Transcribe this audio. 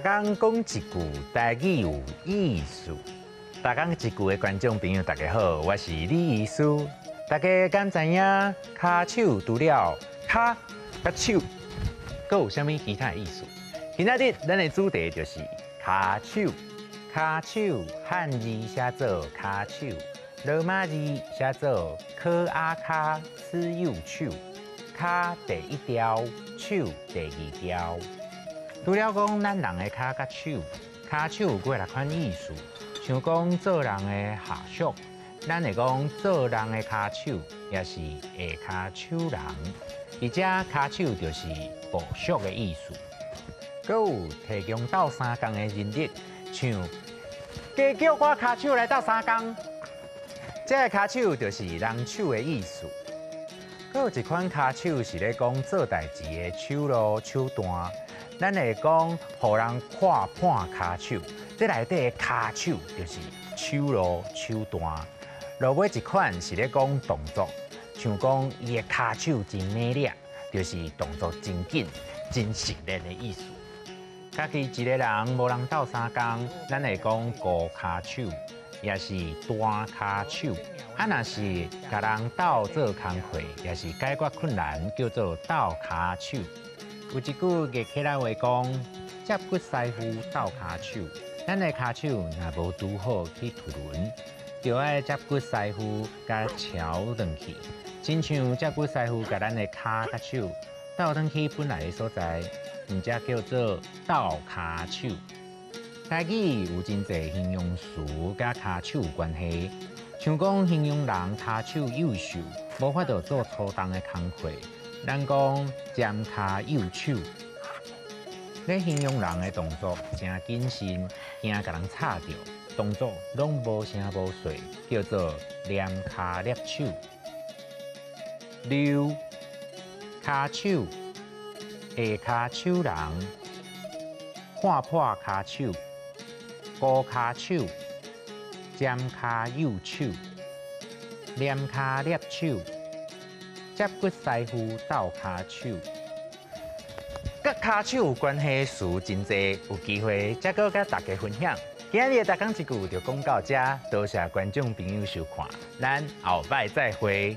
工講一句台語有意思。逐工一句的觀眾朋友，大家好，我是李醫師。大家敢知影跤手除了跤佮手，閣有啥物其他的意思？今仔日咱的主題就是跤手。跤手漢字寫做跤手，羅馬字寫做可阿跤此右手。跤第一調，手第二調。除了講咱人的跤佮手，跤手有幾若款意思，像講做人的下屬，咱會講做人的跤手，也是下跤手人。而且跤手就是部屬的意思。閣有提供鬥相共的人力，像加叫我跤手來鬥相共，這个跤手就是人手的意思。閣有一款跤手是咧講做代誌的手路手段。咱會講予人看破跤手，這內底的跤手就是手路手段。落尾一款是咧講動作，像講伊的跤手真猛掠，就是動作真緊、真熟練的意思。家己一个人無人鬥相共，咱會講孤跤手，也是單跤手。啊，若是共人鬥做工課，也是解決困難，叫做鬥跤手。有一句月客來話講：接骨師傅鬥跤手，咱的跤手若無拄好去凸輪，就愛接骨師傅共喬轉去，親像接骨師傅共咱的跤佮手倒轉去本來的所在，毋才叫做鬥跤手。台語有真濟形容詞佮跤手有關係，像講形容人跤手幼瘦，無法度做粗重的工課。咱講尖跤幼手，咧形容人的動作誠謹慎，驚共人插著，動作攏無聲無勢，叫做黏跤捏手。溜跤手、下跤手人、看破跤手、孤跤手、尖跤幼手、黏跤捏手。接骨師傅鬥跤手，佮跤手有關係的詞真濟，有機會再閣佮大家分享。今仔日的逐工一句就講到遮，多謝觀眾朋友收看，咱後擺再會。